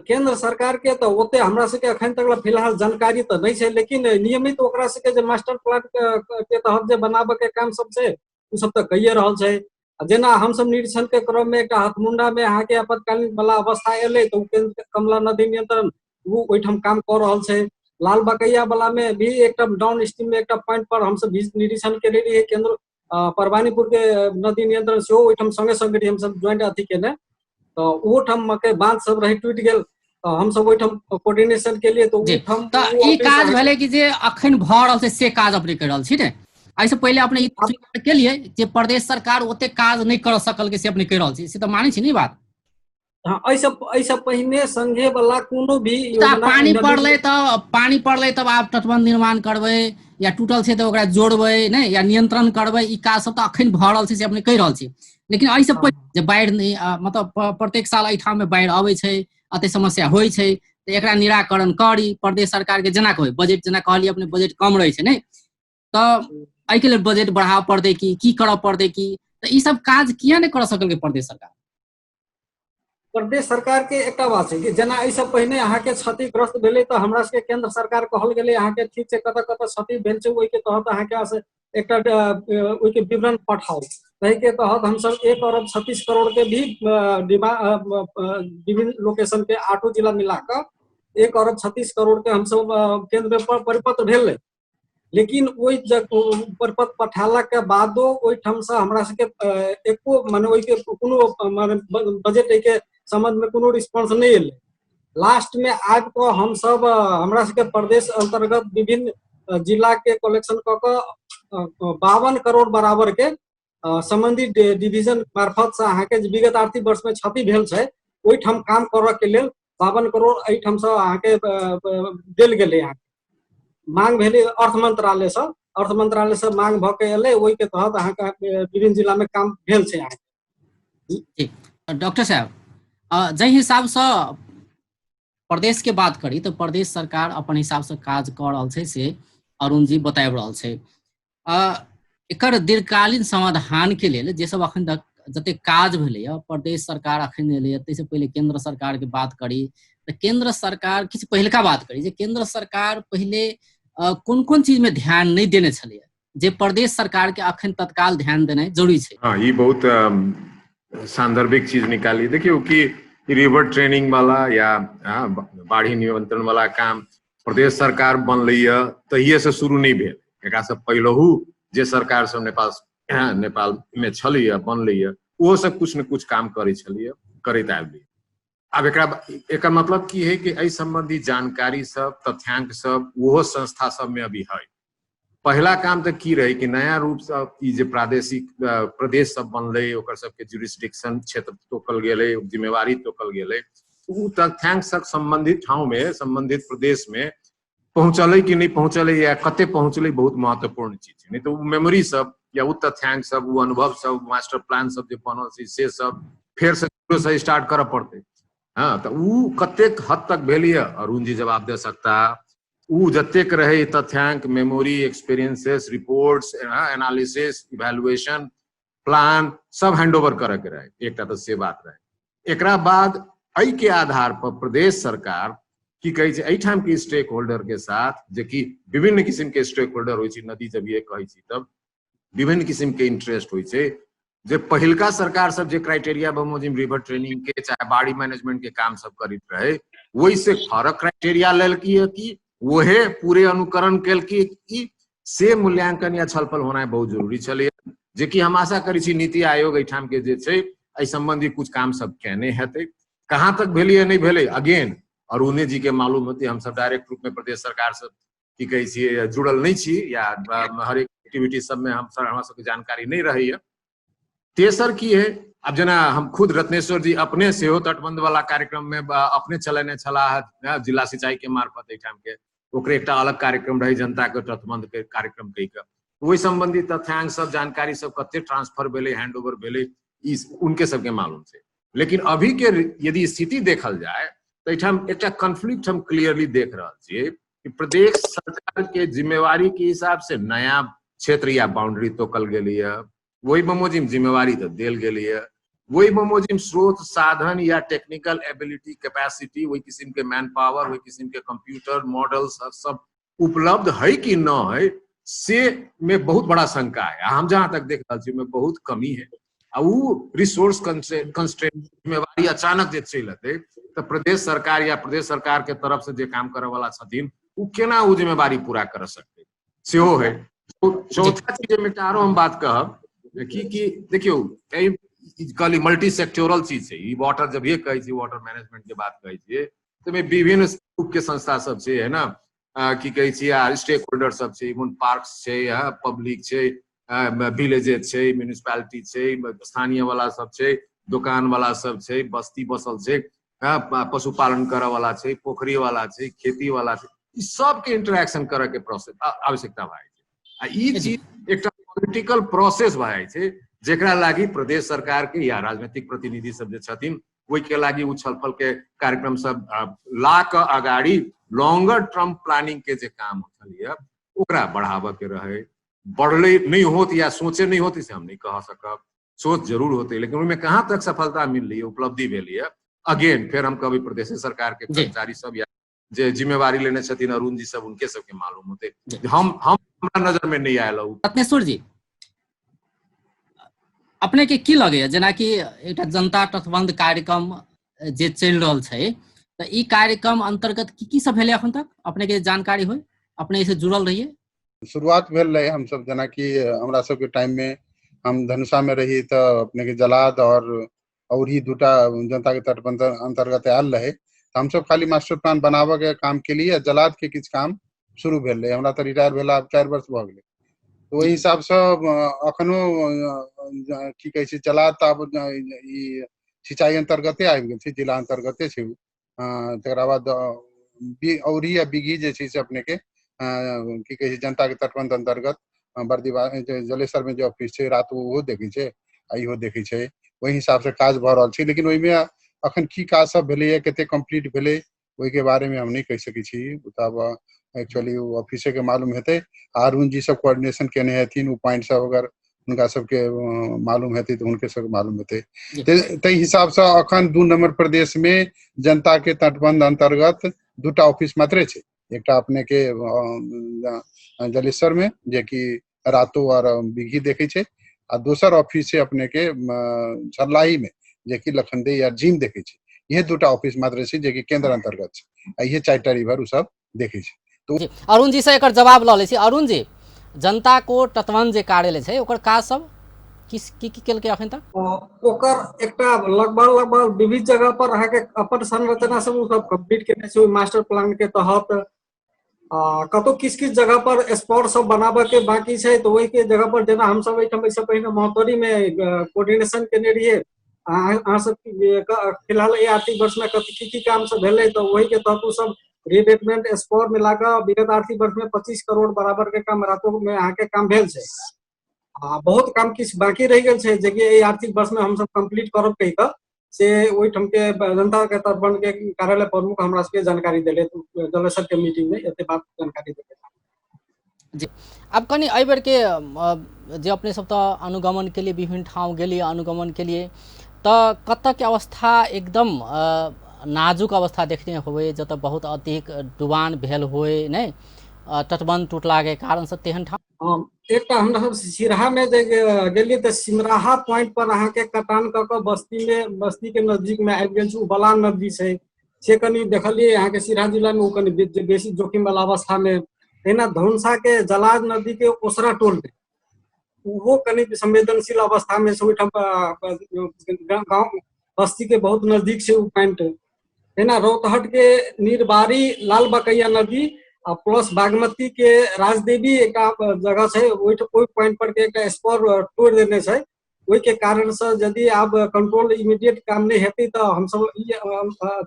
केंद्र सरकार के तऽ ओते हमरा सबके अखन तक फिलहाल जानकारी तऽ नहि छै, लेकिन नियमित ओकरा सबके जे मास्टर प्लान के तहत जे बनाबऽ के काम सब छै ओ सब तऽ कहिए रहल छै। जेना हमसब निरीक्षण के क्रम में एकटा हथमुंडा में अहाँके आपातकालीन वाला अवस्था एलै तऽ ओ केंद्र कमला नदी नियंत्रण ओ ओहिठाम काम कऽ रहल छै। लाल बकैया वाला में भी एकटा डाउन स्ट्रीम में एकटा पॉइंट पर हमसब निरीक्षण केने रहियै, केंद्र परवानीपुर के नदी नियंत्रण सेहो ओहिठाम संगे संगे रहियै हमसब ज्वाइंट अथी केने, तऽ ओहोठाम के बांध सब रहे टूटि गेल तऽ हमसब ओहिठाम कोऑर्डिनेशन केलियै तऽ ओहिठाम तऽ ई काज भेलै कि जे अखन भऽ रहल छै से काज अपने करि रहल छी ने? एहिसँ पहिले अपने ई स्वीकार केलियै जे प्रदेश सरकार ओते काज नहि कर सकल से अपने कहि रहल छी, से तऽ मानै छी ने ई बात? हाँ, एहिसँ पहिने संघे वाला कोनो भी योजना पानी पड़लै तऽ पानी पड़लै तब आब तटबंध निर्माण करबै या टूटल छै तऽ ओकरा जोड़बै नहि या नियंत्रण करबै, ई काज सब तऽ अखन भऽ रहल छै से अपने कहि रहल छी। लेकिन एहिसँ पहिले जे बाढ़ि नहि मतलब प्रत्येक साल एहिठाम मे बाढ़ि अबै छै, एते समस्या होइ छै, तऽ एकरा निराकरण करी प्रदेश सरकार के जेना कहबै बजट, जेना कहलियै अपने बजट कम रहै छै नहि, तऽ एहिके लेल बजट बढ़ाबऽ पड़तै कि की करऽ पड़तै कि तऽ ई सब काज किया नहि कर सकल प्रदेश सरकार? प्रदेश सरकार के एकटा बात छै कि जेना एहिसँ पहिने अहाँके क्षतिग्रस्त भेलै तऽ हमरा सबके केंद्र सरकार कहल गेलै अहाँके ठीक छै, कतऽ कतऽ क्षति भेल छै ओहिके तहत अहाँके एकटा ओहिके विवरण पठाउ। ताहिके तहत हमसब 1 अरब 36 करोड़ के भी विभिन्न लोकेशन पे 8 जिला मिला कऽ 1 अरब 36 करोड़ के हमसब केंद्र में परिपत्र भेलै। लेकिन ओहि परिपत्र पठेला के बादो ओहिठाम से हमरा सबके एको माने ओहिके कोनो माने बजट एहिके संबंध में कोनो रिस्पॉन्स नहीं एलै। लास्ट में आबि कऽ हमसब हमरा सबके प्रदेश अंतर्गत विभिन्न जिला के कलेक्शन कऽ कऽ 52 करोड़ बराबर के संबंधित डिवीजन मार्फत से अहाँके विगत आर्थिक वर्ष में क्षति भेल छै ओहिठाम काम करऽ के लेल 52 करोड़ एहिठाम से अहाँके देल गेलै। अहाँके मांग भेलै अर्थ मंत्रालय से, अर्थ मंत्रालय से मांग भऽ के एलै, ओहिके तहत अहाँके विभिन्न जिला में काम भेल छै अहाँके। जी डॉक्टर साहब, जाहि हिसाबसँ प्रदेश के बात करी तऽ प्रदेश सरकार अपन हिसाबसँ काज कऽ रहल छै से अरुण जी बताबि रहल छै। एकर दीर्घकालीन समाधान के लेल जे सब अखन तक जते काज भेलैए प्रदेश सरकार अखन एलैए, ताहिसँ पहिले केंद्र सरकार के बात करी तऽ केंद्र सरकार किछु पहिलका बात करी जे केंद्र सरकार पहिले कोन कोन चीज में ध्यान नहि देने छलैए जे प्रदेश सरकार के अखन तत्काल ध्यान देनाइ जरूरी छै। हाँ, ई बहुत सांदर्भिक चीज निकाली। देखियौ कि रिवर ट्रेनिंग वाला या बाढ़ि नियंत्रण वाला काम प्रदेश सरकार बनलैए तहिए से शुरू नहि भेल। एकरा से पहिलहु जे सरकार सब नेपाल में छलैए बनलैए ओहो सब कुछ न कुछ काम करै छलैए, करैत आबि। आब एकर मतलब की है कि एहि संबंधी जानकारी सब तथ्यांक सब ओहो संस्था सब में अभी है। पहला काम तऽ की रहे कि नया रूप से ई जे प्रादेशिक प्रदेश सब बनलै ओकर सबके जुरिस्डिक्शन क्षेत्र तोकल गेलै, जिम्मेवारी तोकल गेलै, ओ तथ्यांक सब संबंधित ठाउँ में संबंधित प्रदेश में पहुँचलै कि नहि पहुँचलै या कते पहुँचलै बहुत महत्वपूर्ण चीज छै। नहीं तऽ ओ मेमोरी सब या ओ तथ्यांक सब ओ अनुभव सब मास्टर प्लान सब जे बनल छै से सब फेर से स्टार्ट करऽ पड़तै। हाँ, तऽ ओ कतेक हद तक भेल यऽ अरुण जी जवाब दे सकता। उ जतेक रहे तथ्यांक memory experiences reports analysis evaluation plan सब हैंड ओवर करे के रहे, एकटा तऽ से बात रहे। एकरा बाद एहि के आधार पर प्रदेश सरकार की कहै छै एहिठाम के स्टेक होल्डर के साथ, जे कि विभिन्न किसिम के स्टेक होल्डर होइ छै, नदी जब ये कहै छी तब विभिन्न किसिम के इंटरेस्ट होइ छै। जे पहिलका सरकार सब जे क्राइटेरिया बमोजिम रिवर ट्रेनिंग के चाहे बाड़ी मैनेजमेंट के काम सब करैत रहे ओहि से फरक क्राइटेरिया लेलकी है कि वहे पूरे अनुकरण केलकी कि से मूल्यांकन या छलफल होना बहुत जरूरी छलैए। जे कि हम आशा करै छी नीति आयोग एहिठाम के जे छै एहि संबंधी कुछ काम सब केने हेतै। कहाँ तक भेलै नहि भेलै अगेन अरुणे जी के मालूम होतै, हमसब डायरेक्ट रूप में प्रदेश सरकार से की कहै छियै जुड़ल नहि छी या हरेक एक्टिविटी सबमे हमसब हमरा सबके जानकारी नहि रहैया। तेसर की है, आब जेना हम खुद रत्नेश्वर जी अपने सेहो तटबंध वाला कार्यक्रम में अपने चलेने छलाह जिला सिंचाई के मार्फत एहिठाम के, ओकरे एकटा अलग कार्यक्रम रहे जनता के तटबंध के कार्यक्रम कहि के, ओहि संबंधी तथ्यांक सब जानकारी सब कते ट्रांसफर भेलै हैंड ओवर भेलै ई उनके सबके मालूम छै। लेकिन अभी के यदि स्थिति देखल जाय तऽ एहिठाम एकटा कॉन्फ्लिक्ट हम क्लियरली देख रहल छियै कि प्रदेश सरकार के जिम्मेवारी के हिसाब से नया क्षेत्र या बाउंड्री तोकल गेलैए, ओहि बमोजिम जिम्मेवारी तऽ देल गेलैए, ओहि बमोजिम स्रोत साधन या टेक्निकल एबिलिटी कैपेसिटी ओहि किसिम के मैन पावर ओहि किसिम के कंप्यूटर मॉडल सब सब उपलब्ध है कि न है से में बहुत बड़ा शंका है। हम जहाँ तक देख रहल छी ओहिमे बहुत कमी है। आ उ रिसोर्स कंस्ट्रेंट जिम्मेवारी अचानक जे चलि एतै तऽ प्रदेश सरकार या प्रदेश सरकार के तरफ से जे काम करऽ वाला छथिन उ केना उ जिम्मेवारी पूरा कर सकतै सेहो है। चौथा चीज एहिमे एकटा आरो हम बात कहब कि कि देखियौ एहि कहली मल्टी सेक्टोरल चीज छै ई वाटर, जब ये कहै छी वाटर मैनेजमेंट के बात कहै छियै तऽ एहिमे विभिन्न रूप के संस्था सब छै है ना, की कहै छी आ स्टेक होल्डर सब छै, इवन पार्क्स छै, पब्लिक छै, विलेजेस छै, म्यूनिसिपैलिटी छै, स्थानीय वाला सब छै, दोकान वाला सब छै, बस्ती बसल छै, पशुपालन करऽ वाला छै, पोखरी वाला छै, खेती वाला छै, ई सबके इंटरेक्शन करऽ के प्रोसेस आवश्यकता भए जाइ छै। आ ई चीज एकटा पॉलिटिकल प्रोसेस भए जाइ छै जेकरा लागि प्रदेश सरकार के या राजनीतिक प्रतिनिधि सब जे छथिन ओहिके लागि ओ छलफल के कार्यक्रम सब ला कऽ अगाडि लॉन्गर टर्म प्लानिंग के जे काम छलैए ओकरा बढ़ाबऽ के रहै। बढ़ले नहि होत या सोचे नहि होत से हम नहि कह सकब, सोच जरूर होते, लेकिन ओहिमे कहाँ तक सफलता मिलली, उपलब्धि भेली है, अगेन फेर हम कहबै प्रदेश सरकार के कर्मचारी सब या जे जिम्मेवारी लेने छथिन अरुण जी सब, उनके सबके मालूम होते, हम हमरा नजर में नहीं आयल। रत्नेश्वर जी, अपने के की लगैया, जेनाकि एकटा जनता तटबंध कार्यक्रम जे चलि रहल छै, तऽ ई कार्यक्रम अंतर्गत की की सब भेलै अखन तक, अपने के जानकारी होय, अपने से जुड़ल रहिए? शुरुआत भेल रहे हमसब, जेनाकि हमरा सबके टाइम में हम धनुषा में रही तऽ अपने के जलाद और ही दूटा जनता के तटबंध अंतर्गत आयल रहे, हमसब खाली मास्टर प्लान बनाबऽ के काम के लिए जलाद के किछु काम शुरू भेल रहे। हमरा तऽ रिटायर भेला आब 4 वर्ष भऽ गेलै, तऽ ओहि हिसाबसँ अखनो की कहै छै जलाद तऽ आब ई सिंचाई अंतर्गते आबि गेल छै, जिला अंतर्गते छै। तकरा बाद औरी आ बिघी जे छै से अपने के की कहै छै जनता के तटबंध अंतर्गत बर्दिवा जलेसर में जे ऑफिस छै रात ओहो देखै छै आ इहो देखै छै, ओहि हिसाब से काज भऽ रहल छै। लेकिन ओहिमे अखन की काज सब भेलैया, कते कम्प्लीट भेलै, ओहिके बारे में हम नहि कहि सकै छी। तब एक्चुअली ओ ऑफिसे के मालूम हेतै, अरुण जी सब कोऑर्डिनेशन केने हेथिन, ओ पॉइंट सब अगर हुनका सबके मालूम हेतै तऽ हुनके सबके मालूम हेतै। ताहि हिसाबसँ अखन 2 नंबर प्रदेश में जनता के तटबंध अंतर्गत 2टा ऑफिस मात्रे छै, एकटा अपने के जलेश्वर में जेकि रातो और बिघी देखै छै, आ दोसर ऑफिस छै अपने के झरलाही में जेकि लखनदेई आ झीम देखै छै। इहे 2टा ऑफिस मात्र छै जेकि केंद्र अंतर्गत छै, आ इहे 4टा रिवर उ सब देखै छै। तो अरुण जी से एकर जवाब लऽ लै छी। अरुण जी, जनता को तटबंध जे कार्यालय छै ओकर काज सब की की केलकै अखन तक? ओकर एकटा लगभग विभिन्न जगह पर अहाँके अपन संरचना सब ओ सब कम्प्लीट केने छै मास्टर प्लान के तहत। कतौ किछु किछु जगह पर स्पॉट सब बनाबऽ के बाकी छै, तऽ ओहि के जगह पर जेना हमसब एहिठाम एहिसँ पहिने महोत्तरी में कोऑर्डिनेशन केने रहियै, अहाँ सब फिलहाल एहि आर्थिक वर्ष में कथी की की काम सब भेलै, तऽ ओहि के तहत ओ सब रिडेवलपमेंट स्पॉट मिला कऽ विगत आर्थिक वर्ष में 25 करोड़ बराबर के काम रातो में अहाँके काम भेल छै। आ बहुत काम किछु बाकी रहि गेल छै जेकि एहि आर्थिक वर्ष में हमसब कम्प्लीट करब कहि कऽ से ओहिठाम के जनता के तटबंध के कार्यालय प्रमुख हमरा सबके जानकारी देले जलेसर के मीटिंग में, एते बात जानकारी देले जी। अब कनि एहि बेर के जे अपने सब तऽ अनुगमन के लिए विभिन्न ठाउँ गेलिए अनुगमन के लिए, तऽ कतऽ के अवस्था एकदम नाजुक अवस्था देखने होबै, जतऽ बहुत अधिक डुबान भेल होय, नहि तटबंध टूटला के कारण से तेहन ठाउँ? एकटा हमरा सब सिरहा में जे गेलियै तऽ सिमराहा पॉइंट पर अहाँके कटान कऽ कऽ बस्ती में, बस्ती के नजदीक में आबि गेल छै, ओ बलान नदी छै से कनि देखलियै अहाँके सिरहा जिला में, ओ कनि बेसी जोखिम वाला अवस्था में। तहिना धनुषा के जलाज नदी के ओसरा टोल में ओहो कनि संवेदनशील अवस्था में छै, ओहिठाम गाँव बस्ती के बहुत नजदीक छै ओ पॉइंट। तहिना रौतहट के नीरबारी लाल बकैया नदी आ प्लस बागमती के राजदेवी एकटा जगह छै, ओहि पॉइंट पर के एकटा स्पर तोड़ि देने छै, ओहि के कारण से यदि आब कंट्रोल इमीडिएट काम नहीं हेतै तऽ हमसब ई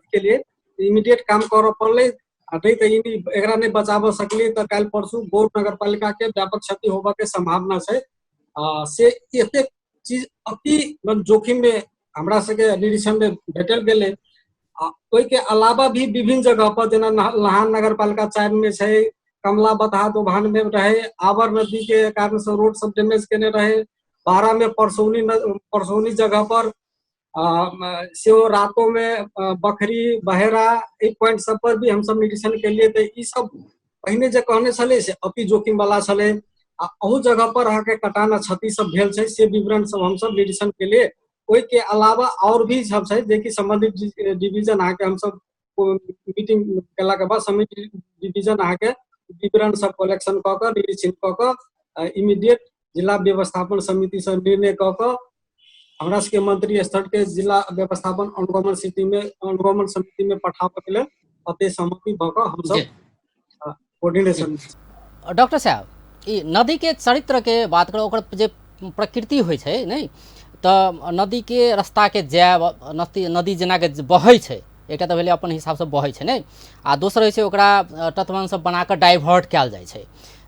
के लिए इमीडिएट काम करऽ पड़लै, आ नहीं तऽ एकरा नहीं बचाबऽ सकलियै तऽ काल्हि परसू गौर नगरपालिका के व्यापक क्षति होबऽ के संभावना छै। से एतेक चीज अति जोखिम में हमरा सबके निरीक्षण में भेटल गेलै। आ ओहिके अलावा भी विभिन्न जगह पर जेना लहान नगरपालिका 4 में छै, कमला बतहा दोभान में रहे, आबर नदी के कारण से रोड सब डैमेज केने रहे, बारा में परसौनी जगह पर सेहो रातों में बखरी बहेरा एहि पॉइंट सब पर भी हमसब निरीक्षण केलिए। तऽ ई सब पहिने जे कहने छलै से अति जोखिम वाला छलै, आ अहू जगह पर अहाँके कटान आ क्षति सब भेल छै से विवरण सब हमसब निरीक्षण केलिए। ओहिके अलावा और भी सब छै जेकि संबंधित डिवीजन अहाँके हमसब मीटिंग केला के बाद संबंधित डिवीजन अहाँके विवरण सब कलेक्शन कऽ कऽ निरीक्षण कऽ कऽ इमीडिएट जिला व्यवस्थापन समिति से निर्णय कऽ कऽ हमरा सबके मंत्री स्तर के जिला व्यवस्थापन अनुगमन समिति में अनुगमन समिति में पठाबऽ के लेल अते सहमति भऽ कऽ हमसब कोऑर्डिनेशन। डॉक्टर साहब, ई नदी के चरित्र के बात करू, ओकर जे प्रकृति होइ छै नहि, तऽ नदी के रास्ता के जायब, नदी जेना के बहै छै, एकटा तऽ भेलै अपन हिसाबसँ बहै छै नहि, आ दोसर होइ छै ओकरा तटबंध सब बना कऽ डाइवर्ट कयल जाइ छै।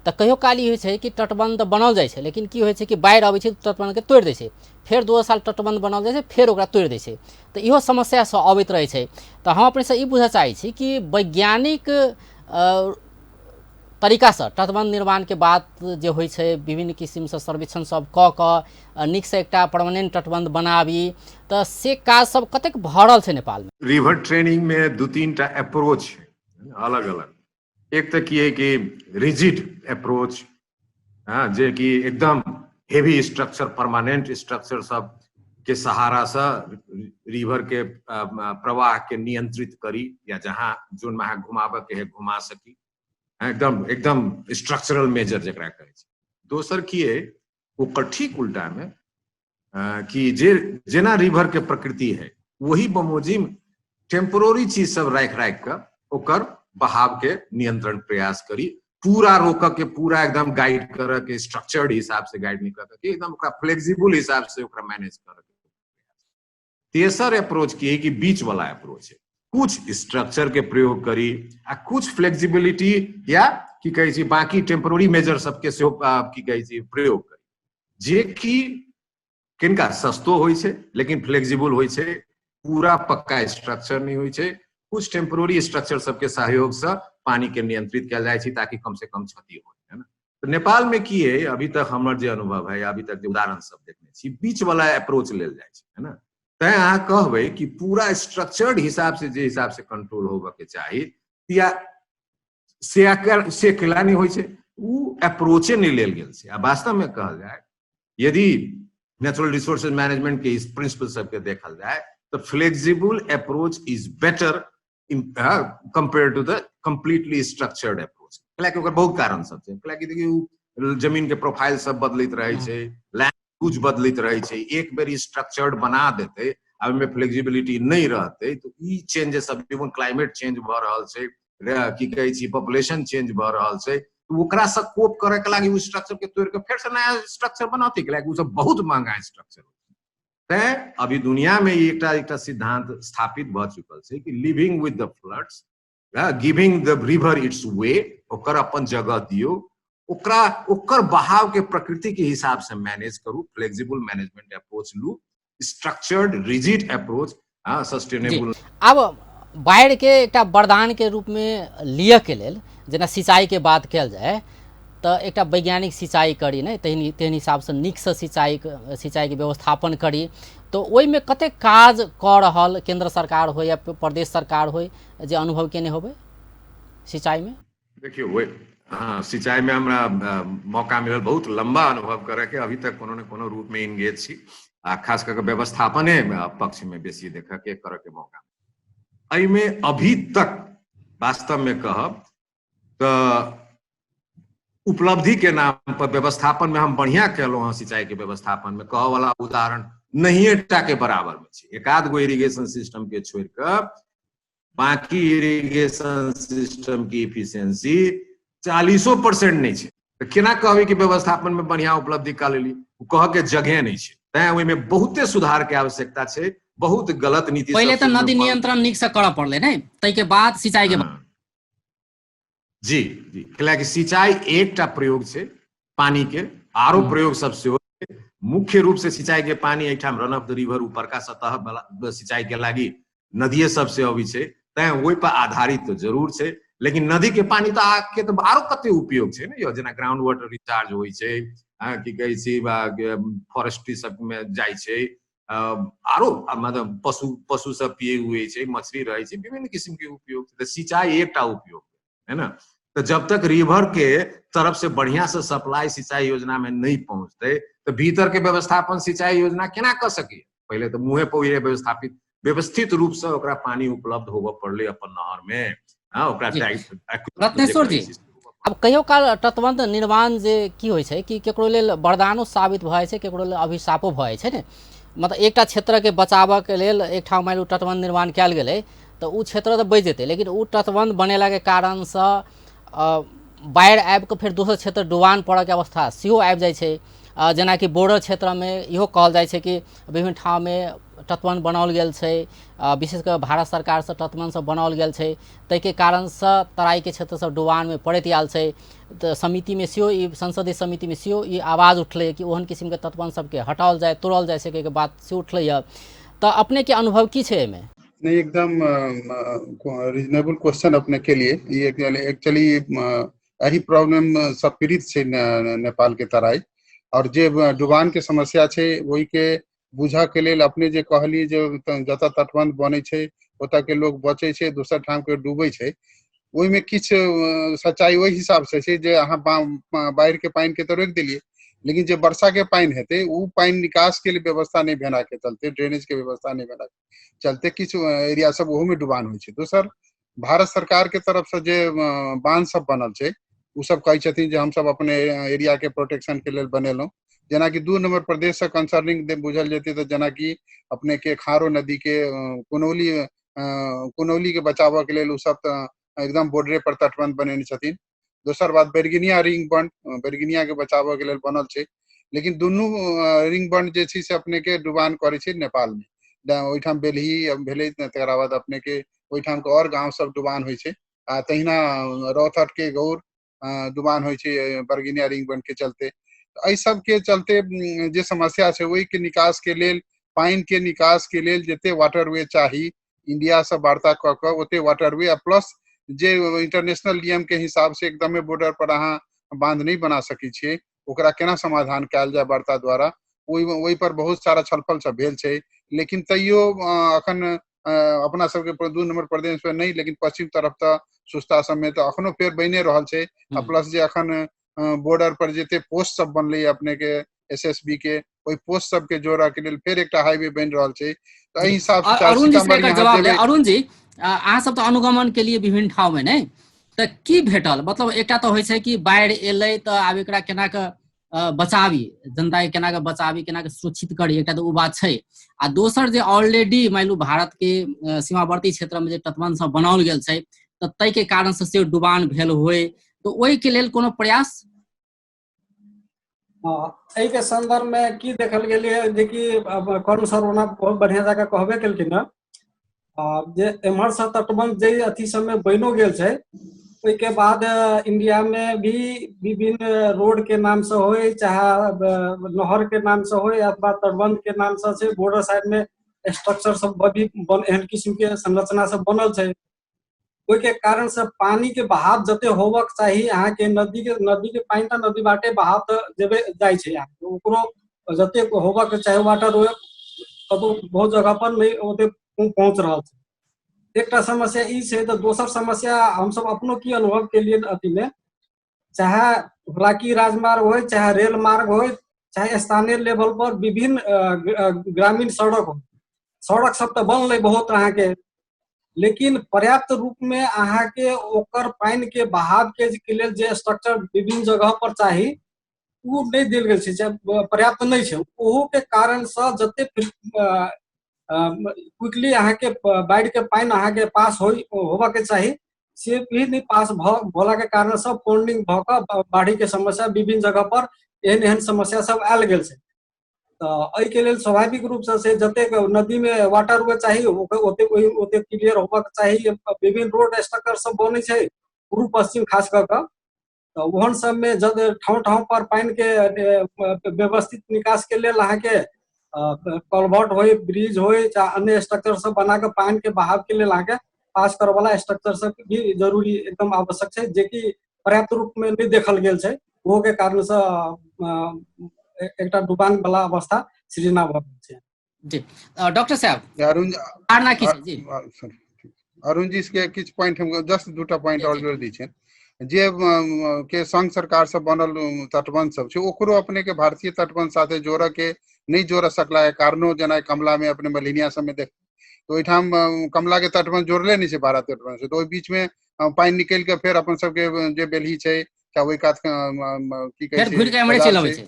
तऽ कहियो काल ई होइ छै कि तटबंध तऽ बनल जाइ छै, लेकिन की होइ छै कि बाढ़ि अबै छै तऽ तटबंधके तोड़ि दै छै, फेर 2 साल तटबंध बनल जाइ छै, फेर ओकरा तोड़ि दै छै, तऽ इहो समस्या सब अबैत रहै छै। तऽ हम अपनेसँ ई बुझऽ चाहै छी कि वैज्ञानिक तरीकासँ तटबन्ध निर्माणके बात जे होइ छै, विभिन्न किसिमसँ सर्वेक्षण सब कऽ कऽ नीकसँ एकटा परमानेंट तटबन्ध बनाबी, तऽ से काज सब कतेक भऽ रहल छै नेपालमे? रिवर ट्रेनिंग में 2-3 टा अप्रोच है अलग अलग। एक तऽ की है कि रिजिड अप्रोच, हाँ, जे कि एकदम हेवी स्ट्रक्चर, परमानेंट स्ट्रक्चर सब के सहारा से रिवर के प्रवाह के नियंत्रित करी, या जहाँ जोन में अहाँ घुमाबऽ के है घुमा सकी, एकदम एकदम स्ट्रक्चरल मेजर जकरा कहै छै। दोसर की है ओकर ठीक उल्टा में कि जे जेना रिवर के प्रकृति है वही बमोजिम टेम्पोररी चीज सब राखि राखि कऽ ओकर बहाव के नियंत्रण प्रयास करी, पूरा रोक के पूरा एकदम गाइड करऽ के, स्ट्रक्चर्ड हिसाब से गाइड नहीं करऽ के, एकदम ओकरा फ्लेक्सिबल हिसाब से ओकरा मैनेज करऽ के। तेसर अप्रोच की है कि बीच वाला अप्रोच है, कुछ स्ट्रक्चर के प्रयोग करी आ कुछ फ्लेक्सिबिलिटी या की कहै छी बाकी टेम्पोररी मेजर सबके सेहो की कहै छी प्रयोग करी, जे कि किनका सस्तो होइ छै लेकिन फ्लेक्सिबल होइ छै, पूरा पक्का स्ट्रक्चर नहीं होइ छै, कुछ टेम्पोररी स्ट्रक्चर सबके सहयोग से पानी के नियंत्रित कयल जाइ छै ताकि कम से कम क्षति हो, है ना। तो नेपाल में की है अभी तक हमर जे अनुभव है, अभी तक जे उदाहरण सब देखने छी, बीच वाला अप्रोच लेल जाइ छै, है ना। तैं अहाँ कहबै कि पूरा स्ट्रक्चर्ड हिसाब से जे हिसाब से कंट्रोल होबऽ के चाही या से केला नहि होइ छै, ओ अप्रोचे नहि लेल गेल छै। आ वास्तव में कहल जाय यदि नेचुरल रिसोर्सेज मैनेजमेंट के इस प्रिंसिपल सबके देखल जाय तो flexible approach is better in compare to the completely structured approach. कैलाकि ओकर बहुत कारण सब छै, कैलाकि देखियौ जमीन के प्रोफाइल सब बदलैत रहै छै, लैंड यूज बदलैत रहै छै, एक बेर स्ट्रक्चर्ड बना देतै आ ओहिमे फ्लेक्सिबिलिटी नहि रहतै तऽ ई चेंजेस सब इवन क्लाइमेट चेंज भऽ रहल छै, की कहै छी पॉपुलेशन चेंज भऽ रहल छै, ओकरा से कोप करे के लागी ओ स्ट्रक्चर के तोड़ के फेर से नया स्ट्रक्चर बनौतै, कैलाकि ओ सब बहुत महंगा स्ट्रक्चर। तैं अभी दुनिया में एकटा एकटा सिद्धांत स्थापित भऽ चुकल छै कि living with the floods, giving the river its way, ओकर अपन जगह दियौ, ओकरा ओकर बहाव के प्रकृति के हिसाब से मैनेज करू, फ्लेक्सिबल मैनेजमेंट अप्रोच लू, स्ट्रक्चर्ड रिजिड अप्रोच सस्टेनेबल। आब बाढ़ि के एकटा वरदान के रूप में लिअ के लेल जेना सिंचाई के बात कयल जाय तऽ एकटा वैज्ञानिक सिंचाई करी ने, तेहन हिसाबसँ नीकसँ सिंचाईके व्यवस्थापन करी, तऽ ओहिमे कतेक काज कऽ रहल केन्द्र सरकार होइ या प्रदेश सरकार होइ जे अनुभव केने होबै सिंचाईमे? देखियौ हाँ, सिंचाईमे हमरा मौका मिलल बहुत लम्बा अनुभव करऽके, अभी तक कोनो ने कोनो रूपमे इंगेज छी आ खास कऽ कऽ व्यवस्थापने पक्षमे बेसी देखऽके करऽके मौका। एहिमे अभी तक वास्तवमे कहब तऽ उपलब्धि के नाम पर व्यवस्थापन में हम बढ़िया केलहुँ हँ। सिंचाई के व्यवस्थापन में कहऽ वाला उदाहरण नहिये टा के बराबर में छै, एक आध गो इरिगेशन सिस्टम के छोड़ कऽ बाकी इरिगेशन सिस्टम की इफिशियंसी 40% नहीं छै। तऽ केना कहबै कि व्यवस्थापन में बढ़िया उपलब्धि कऽ लेली, ओ कहऽ के जगह नहीं छै। तैं ओहिमे बहुते सुधार के आवश्यकता छै, बहुत गलत नीति। पहिले तऽ नदी नियंत्रण नीक से करऽ पड़लै ने, ताहिके बाद सिंचाई के। जी जी, कैलाकि सिंचाई एकटा प्रयोग छै पानी के, आरो प्रयोग सब सेहो। मुख्य रूप से सिंचाई के पानी एहिठाम रन ऑफ the river ऊपरका सतह वाला सिंचाई के लागी नदिये सब से अबै छै, तैं ओहि पर आधारित तऽ जरूर छै, लेकिन नदी के पानी तऽ आग के तऽ आरो कते उपयोग छै ने यौ, जेना ग्राउंड वाटर रिचार्ज होइ छै, की कहै छी फॉरेस्ट्री सब में जाइ छै, आरो मतलब पशु पशु सब पिए हुए छै, मछली रहै छै, विभिन्न किस्म के उपयोग। तऽ सिंचाई एकटा उपयोग है ना। तऽ जब तक रिवर के तरफ से बढ़िया से सप्लाई सिंचाई योजना में नहीं पहुंचते तो भीतर के व्यवस्थापन सिंचाई योजना केना कऽ सकी? पहिले तऽ मुँहे पर व्यवस्थापित व्यवस्थित रूप से ओकरा पानी उपलब्ध होबऽ पड़लै अपन नहर में, हाँ, ओकरा। रत्नेश्वर जी, आब कहियो काल तटबंध निर्माण जे की होइ छै कि केकरो लेल वरदानो साबित भऽ जाइ छै, केकरो लेल अभिशापो भऽ जाइ छै ने। मतलब एकटा क्षेत्रके बचाबऽके लेल एकठाम मानि लियौ तटबंध निर्माण कयल गेलै तऽ ओ क्षेत्र तऽ बचि जेतै, लेकिन ओ तटबंध बनेलाके कारणसँ बाढ़ि आबि कऽ फेर दोसर क्षेत्र डुबान पड़ऽके अवस्था सेहो आबि जाइ छै। जेनाकि बॉर्डर क्षेत्रमे इहो कहल जाइ छै कि विभिन्न ठाममे तटबंध बनाओल गेल छै, विशेष कऽ भारत सरकारसँ तटबंध सब बनाओल गेल छै, ताहिके कारणसँ तराईके क्षेत्र सब डुबानमे पड़ैत आयल छै। तऽ समितिमे सेहो ई संसदीय समितिमे सेहो ई आवाज उठलै कि ओहन किसिमके तटबंध सबके हटाओल जाय, तोड़ल जाय सकैके बात सेहो उठलैए। तऽ अपनेके अनुभव की छै एहिमे? नहीं, एकदम रीजनेबल क्वेश्चन अपने के लिए। ये एक्चुअली एहि प्रॉब्लम सँ पीड़ित छै नेपाल के तराई। और जे डुबान के समस्या छै ओहि के बुझऽ के लेल अपने जे कहलियै जे जतऽ तटबंध बनै छै ओतऽ के लोग बचै छै, दोसर ठाम के डूबै छै, ओहिमे किछु सच्चाइ ओहि हिसाब से छै जे अहाँ बाढ़ि के पानि के तऽ रोकि देलियै, लेकिन जे वर्षा के पानि हेतै ओ पानि निकास के लिए व्यवस्था नहि भेला के चलते, ड्रेनेज के व्यवस्था नहि भेला के चलते किछु एरिया सब ओहोमे डुबान होइ छै। दोसर, भारत सरकार के तरफ से जे बांध सब बनल छै ओ सब कहै छथिन जे हमसब अपने एरिया के प्रोटेक्शन के लेल बनेलहुँ। जेनाकि 2 नंबर प्रदेश से कंसर्निंग बुझल जेतै तऽ जेनाकि अपने के खारो नदी के कुनौली कुनौली के बचाबऽ के लेल ओ सब तऽ एकदम बॉर्डरे पर तटबंध बनेने छथिन। दोसर बात, बैरगिनिया रिंग बंड बैरगिनिया के बचाबऽ के लेल बनल छै, लेकिन दुनू रिंग बंड जे छै से अपने के डुबान करै छै नेपाल मे। ओहिठाम बेलही भेलै, तकरा बाद अपने के ओहिठाम के और गांव सब डुबान होइ छै, आ तहिना रौथट के गौर डुबान होइ छै बरगिनिया रिंग बंड के चलते। एहि सब के चलते जे समस्या छै ओहि के निकास के लेल, पानि के निकास के लेल जते वाटरवे चाही इंडिया से वार्ता कऽ कऽ ओते वाटरवे, आ प्लस जे इंटरनेशनल नियम के हिसाब से एकदमे बॉर्डर पर अहाँ बांध नहि बना सकै छियै, ओकरा केना समाधान कयल जाय वार्ता द्वारा, ओहि पर बहुत सारा छलफल सब भेल छै। लेकिन तैयो अखन अपना सबके 2 नंबर प्रदेश में नहि, लेकिन पश्चिम तरफ तऽ सुस्ता सबमे तऽ अखनो फेर बनिए रहल छै। आ प्लस जे अखन बॉर्डर पर जते पोस्ट सब बनलै अपने के एसएसबी के, ओहि पोस्ट सबके जोड़ऽ के लेल फेर एकटा हाईवे बनि रहल छै। तऽ एहि हिसाब से अरुण जी से एकर जवाब ले। अरुण जी, अहाँ सब तऽ अनुगमन के लिए विभिन्न ठाउँ में नहि, तऽ की भेटल? मतलब एकटा तऽ होइ छै कि बाढ़ि एलै तऽ आब एकरा केना कऽ बचाबी, जनता के केना कऽ बचाबी, केना कऽ सुरक्षित करी, एकटा तऽ ओ बात छै। आ दोसर जे ऑलरेडी मानि लू भारत के सीमावर्ती क्षेत्र में जे तटबंध सब बनाओल गेल छै तऽ ताहि के कारण से सेहो डुबान भेल होय, तऽ ओहि के लेल कोनो प्रयास? एहि के संदर्भ में की देखल गेलै जेकि कर्ण सर ओना बहुत बढ़िया जकाँ कहबे केलखिन हँ जे एम्हर से तटबंध जे अथी सब में बनिओ गेल छै, ओहि के बाद इंडिया में भी विभिन्न रोड के नाम से होय, चाहे नहर के नाम से होय अथवा तटबंध के नाम से छै, बॉर्डर साइड में स्ट्रक्चर सब भी एहन किस्म के संरचना सब बनल छै। ओहि के कारण से पानी के बहाव जते होबक चाही अहाँके नदी के पानि तऽ नदी बाटे बहाव तऽ जेबे जाइ छै अहाँके, ओकरो जते होबक चाही वाटर वे कतौ बहुत जगह पर नहि ओते पहुँच रहल छै। एकटा समस्या ई छै। तऽ दोसर समस्या हमसब अपनो की अनुभव केलियै अथी में, चाहे हुलाकी राजमार्ग होय, चाहे रेल मार्ग होय, चाहे स्थानीय लेवल पर विभिन्न ग्रामीण सड़क हो, सड़क सब तऽ बनलै बहुत अहाँके, लेकिन पर्याप्त रूप में अहाँके ओकर पानि के बहाव के लेल जे स्ट्रक्चर विभिन्न जगह पर चाही ओ नहि देल गेल छै, पर्याप्त नहि छै। ओहो के कारण से जते क्विकली अहाँके बाढ़ि के पानि अहाँके पास होबऽ के चाही से भी नहि पास भऽ के कारण से पॉन्डिंग भऽ कऽ बाढ़ि के समस्या विभिन्न जगह पर एहन एहन समस्या सब आयल गेल छै। तऽ एहिके लेल स्वाभाविक रूप से जतेक नदी में वाटर वे चाही ओतेक ओतेक क्लियर होबक चाही। विभिन्न रोड स्ट्रक्चर सब बनै छै पूर्व पश्चिम खास कऽ कऽ, तऽ ओहन सब में जब ठाउँ ठाउँ पर पानि के व्यवस्थित निकास के लेल अहाँके कलवर्ट होय, ब्रिज होय, चाहे अन्य स्ट्रक्चर सब बना कऽ पानि के बहाव के लेल अहाँके पास करऽ वाला स्ट्रक्चर सब भी जरूरी एकदम आवश्यक छै, जेकि पर्याप्त रूप में नहि देखल गेल छै। ओहो के कारण से एकटा डुबान वाला अवस्था सृजना भऽ गेल छै। जी डॉक्टर साहब, अरुण धारणा की छै? जी अरुण जी के किछु पॉइंट हम जस्ट दूटा पॉइंट और जोड़ दै छियनि। जे के संघ सरकार से बनल तटबंध सब छै ओकरो अपने के भारतीय तटबंध साथे जोड़ऽ के नहि जोड़ सकला है कारणो, जेना कमला में अपने मलिनिया सब में देख तो ओहिठाम कमला के तटबंध जोड़ले नहि छै भारत तटबंध से, तो ओहि बीच में पानि निकलि के फेर अपन सबके जे बेलही छै चाहे ओहि कात की कहै छै घुरि के एम्हरे चलि अबै छै,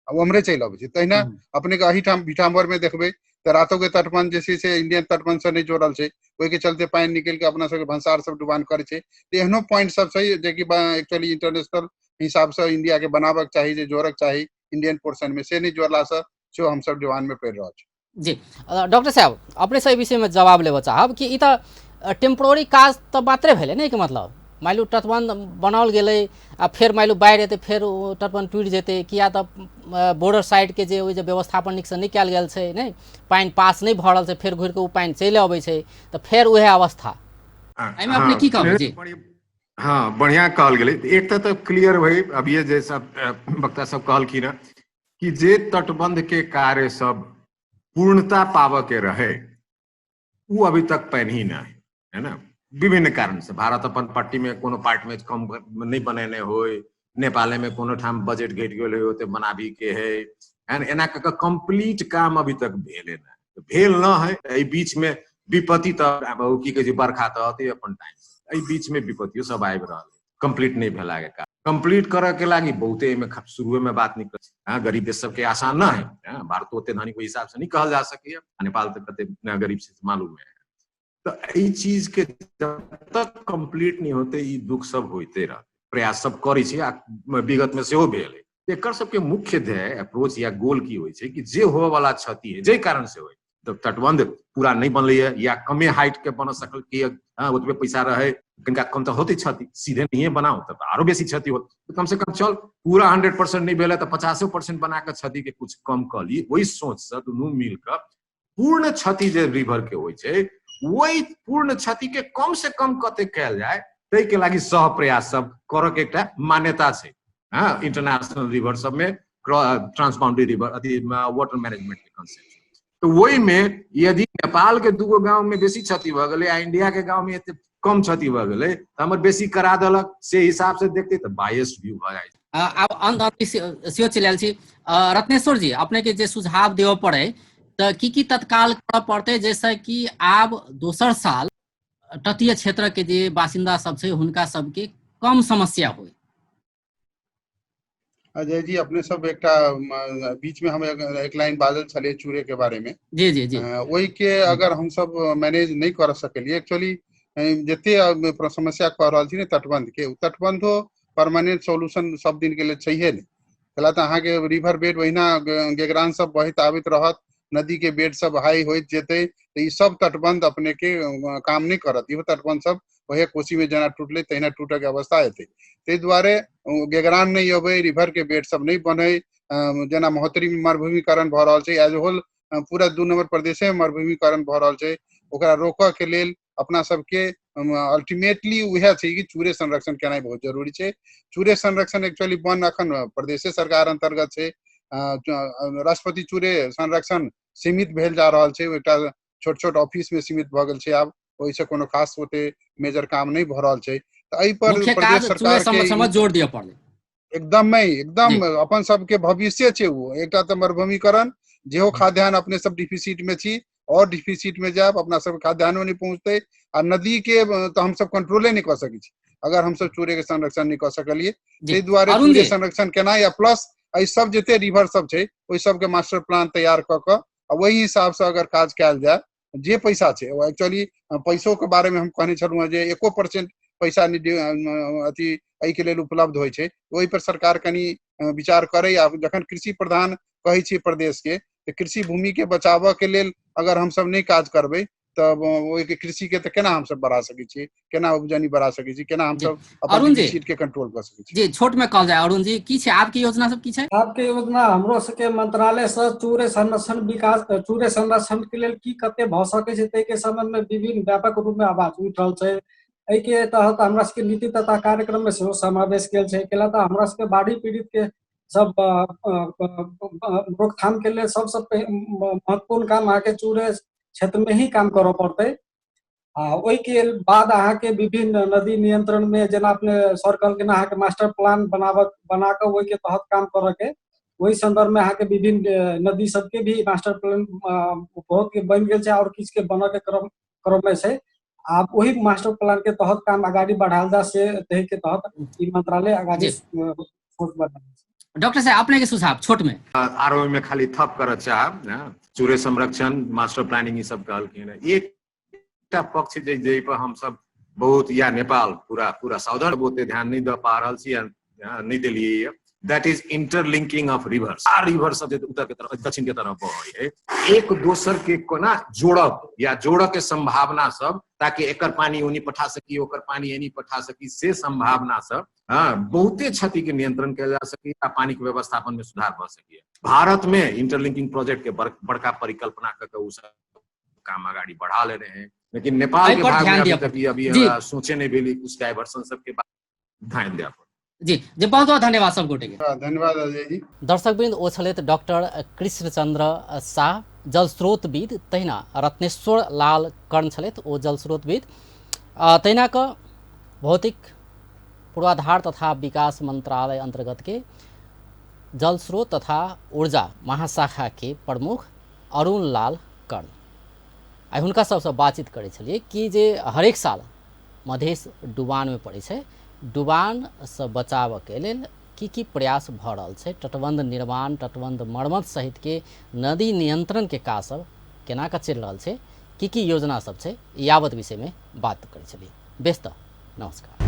ओम्हरे चलि अबै छै। तहिना अपने के एहिठाम भीठामर में देखबै तऽ रातो के तटबंध जे छै से इंडियन तटबंध से नहि जोड़ल छै, ओहिके चलते पानि निकलि के अपना सबके भंसार सब डुबान करै छै। तऽ एहनो पॉइंट सब छै जेकि एक्चुअली इंटरनेशनल हिसाब से इंडिया के बनाबक चाही, जे जोड़क चाही इंडियन पोर्शन में, से नहि जोड़ला से सेहो हमसब डुबान में पड़ि रहल छी। जी डॉक्टर साहब, अपने से एहि विषय में जवाब लेबऽ चाहब कि ई तऽ टेम्पोररी काज तऽ मात्रे भेलै ने, एहिके मतलब मानि लू तटबंध बनाओल गेलै आ फेर मानि लू बाढ़ि एतै फेर ओ तटबंध टूटि जेतै, किया तऽ बॉर्डर साइडके जे ओहि जे व्यवस्थापन नीकसँ नहि कयल गेल छै, नहि पानि पास नहि भऽ रहल छै, फेर घुरि कऽ ओ पानि चलि अबै छै तऽ फेर उएह अवस्था। एहिमे अपने की कहबै? जी हाँ, बढ़िया कहल गेलै। एक तऽ क्लियर भई अभिये जे सब वक्ता सब कहलखिन हँ कि जे तटबंध के कार्य सब पूर्णता पाबऽ के रहे उ अभी तक पैन ही ना है ना, विभिन्न कारण से। भारत अपन पट्टी में कोनो पार्ट में कम नहीं बनेने होय, नेपाले में कोनो ठाम बजट घटि गेल होय ओते बनाबी के है, है ना? एना कऽ कऽ कंप्लीट काम अभी तक भेले ना, भेल न है। एहि बीच में विपत्ति तऽ आब ओ की कहै छै, बरखा तऽ अतै अपन टाइम, एहि बीच में विपत्तियो सब आबि रहल है, कंप्लीट नहीं भेला के कारण। कंप्लीट करऽ के लागी बहुते एहिमे शुरुए में बात निकल। हाँ, गरीब देश सबके आसान न है, हाँ, भारत ओते धनी के हिसाब से नहीं कहल जा सकैए, नेपाल तऽ कते गरीब से मालूम है। तऽ एहि चीज के जब तक कंप्लीट नहीं होते ई दुख सब होते रहते। प्रयास सब करै छै आ विगत में सेहो भेल है। एकर सबके मुख्य ध्येय अप्रोच या गोल की होइ छै कि जे होबऽ वाला क्षति है जाहि कारण से होय, तऽ तटबंध पूरा नहीं बनलै है या कमे हाइट के बन सकल कि हाँ, ओतबे पैसा रहे कनिका कम तऽ होते क्षति, सीधे नहीं बनाओ तब आरो बेसी क्षति होत, तऽ कम से कम चल पूरा 100% नहीं भेलै तऽ 50% बना कऽ क्षति के कुछ कम कऽ ली। ओहि सोच से दुनू मिल कऽ पूर्ण क्षति जे रिवर के होइ छै ओहि पूर्ण क्षति के कम से कम कते कयल जाय ताहि के लागि सह प्रयास सब करऽ के एकटा मान्यता छै। हाँ, इंटरनेशनल रिवर सब में ट्रांसबाउंड्री रिवर अथी वाटर मैनेजमेंट के कॉन्सेप्ट। तऽ ओहि में यदि नेपाल के दूगो गांव में बेसी क्षति भऽ गेलै आ इंडिया के गांव में एते कम क्षति भऽ गेलै तऽ हमर बेसी करा देलक, से हिसाब से देखते तऽ बायस व्यू भऽ जाइ छै। आब अंत अंत सेहो चलि आयल छी। रत्नेश्वर जी, अपने के जे सुझाव देबऽ पड़े तऽ की की तत्काल करऽ पड़तै जैसे कि आब दोसर साल तटीय क्षेत्र के जे बासिन्दा सब छै हुनका सबके कम समस्या होय? अजय जी, अपने सब एकटा बीच में हम एक लाइन बाजल छलियै चूरे के बारे में। जी जी जी। ओहि के अगर हम सब मैनेज नहीं कर सकलियै, एक्चुअली जते समस्या कह रहल छी ने तटबंध के, तटबंधो परमानेंट सॉल्यूशन सब दिन के लिए छैहे नहीं। कहला तऽ अहाँके रिवर बेड ओहिना गेगरान सब बहैत आबैत रहत, नदी के बेड सब हाई होइत जेतै, तऽ ई सब तटबंध अपने के काम नहीं करत। इहो तटबंध सब वही कोसी में जेना टूटलै तहिना टूटऽ के अवस्था हेतै। ताहि दुआरे गेगरान नहीं अबै, रिवर के बेड सब नहीं बनै, जेना महोत्तरी में मरुभूमिकरण भऽ रहल छै, एज होल पूरा 2 नंबर प्रदेशे में मरुभूमिकरण भऽ रहल छै, ओकरा रोकऽ के लेल अपना सबके अल्टीमेटली उएह छै कि चूरे संरक्षण केनाइ बहुत जरूरी छै। चूरे संरक्षण एक्चुअली वन अखन प्रदेशे सरकार अंतर्गत छै। राष्ट्रपति चूरे संरक्षण सीमित भेल जा रहल छै, एकटा छोट छोट ऑफिस में सीमित भऽ गेल छै। आब ओहिसँ कोनो खास ओते मेजर काम नहि भऽ रहल छै। तऽ एहि पर प्रदेश सरकार के जोर दिअ पड़लै एकदम एकदम अपन सबके भविष्य छै ओ। एकटा तऽ मरुभूमिकरण, जेहो खाद्यान्न अपने सब डिफिसिट में छी और डिफिसिट में जायब, अपना सब खाद्यान्नो नहीं पहुँचतै, आ नदी के तऽ हमसब कंट्रोले नहीं कऽ सकै छी अगर हमसब चूरे के संरक्षण नहीं कऽ सकलियै। ताहि दुआरे चूरे संरक्षण केनाइ आ प्लस एहि सब जते रिवर सब छै ओहि सबके मास्टर प्लान तैयार कऽ कऽ आ ओहि हिसाब से अगर काज कयल जाय, जे पैसा छै ओ एक्चुअली पैसो के बारे में हम कहने छलहुँ हँ जे 1% पैसा अथी एहिके लेल उपलब्ध होइ छै, ओहि पर सरकार कनि विचार करै। आ जखन कृषि प्रधान कहै छियै प्रदेश के, तऽ कृषि भूमि के बचाबऽ के लेल अगर हमसब नहि काज करबै तब ओहिके कृषि के तऽ केना हमसब बढ़ा सकै छियै, केना उपजनी बढ़ा सकै छी, केना हमसब अपन डिफिसिट के कंट्रोल कऽ सकै छी। जी, छोट में कहल जाय अरुण जी, की छै आपके योजना सब की छै? आपके योजना हमरो सबके मंत्रालय से चूरे संरक्षण विकास, चूरे संरक्षण के लेल की कते भऽ सकै छै ताहि के संबंध में विभिन्न व्यापक रूप में आवाज उठि रहल छै। एहि के तहत हमरा सबके नीति तथा कार्यक्रम में सेहो समावेश कयल छै। कैला तऽ हमरा सबके बाढ़ि पीड़ित के सब रोकथाम के लेल सबसँ महत्वपूर्ण काम अहाँके चूरे क्षेत्र में ही काम करऽ पड़तै। आ ओहिके बाद अहाँके विभिन्न नदी नियंत्रण में जेना अपने सर कहलखिन अहाँके मास्टर प्लान बना कऽ ओहिके तहत काम करऽ के, ओहि संदर्भ में अहाँके विभिन्न नदी सबके भी मास्टर प्लान बहुत के बनि गेल छै और किछु के बनऽ के क्रम में छै। आब ओहि मास्टर प्लान के तहत काम अगाडि बढ़ायल जा से ताहि के तहत ई मंत्रालय अगाडि सोच बढ़ायल छै। डॉक्टर साहब, अपने के सुझाव छोट में? आरो में खाली थप करऽ चाहब, चूरे संरक्षण, मास्टर प्लानिंग ई सब कहलखिन। एकटा पक्ष जे जाहि पर हम सब बहुत या नेपाल पूरा पूरा सावधान ओते ध्यान नहीं दऽ पा रहल छी, नहीं देलियै, that is interlinking of rivers. आ रिवर सब जे उत्तर के तरफ दक्षिण के तरफ बहै है, एक दोसर के कोना जोड़ब या जोड़ऽ के संभावना सब, ताकि एकर पानी ओनी पठा सकी, ओकर पानी एनी पठा सकी, से संभावना सब हाँ बहुते क्षति के नियंत्रण कयल जा सकी आ पानी के व्यवस्थापन में सुधार भऽ सकी। भारत में इंटरलिंकिंग प्रोजेक्ट के बड़का परिकल्पना कऽ के ओ सब काम अगाडि बढ़ा लेने है। लेकिन नेपाल एहि के पर भाग में ध्यान अभी दिअ तक ई अभी जी। हमरा सोचे नहीं भेली, कुछ डाइवर्सन सबके बात ध्यान दिया पड़त। जी जी, बहुत बहुत धन्यवाद सब गोटे के। धन्यवाद अजय जी। दर्शकवृन्द, ओ छलथि डॉक्टर कृष्णचंद्र शाह जलस्रोतविद, तहिना रत्नेश्वर लाल कर्ण छलथि ओ जलस्रोतविद, तहिना क भौतिक पूर्वाधार तथा विकास मंत्रालय अंतर्गत के जलस्रोत तथा ऊर्जा महाशाखा के प्रमुख अरुण लाल कर्ण। आइ हुनका सबसँ बातचीत करै छलियै कि जे हरेक साल मधेश डुबानमे पड़ै छै, डुबानसँ बचाबऽके लेल की की प्रयास भऽ रहल छै, तटबंध निर्माण, तटबंध मरम्मत सहितके नदी नियंत्रणके काज सब केना कऽ चलि रहल छै, की की योजना सब छै, यावत विषयमे बात करै छलियै। बेस तऽ नमस्कार।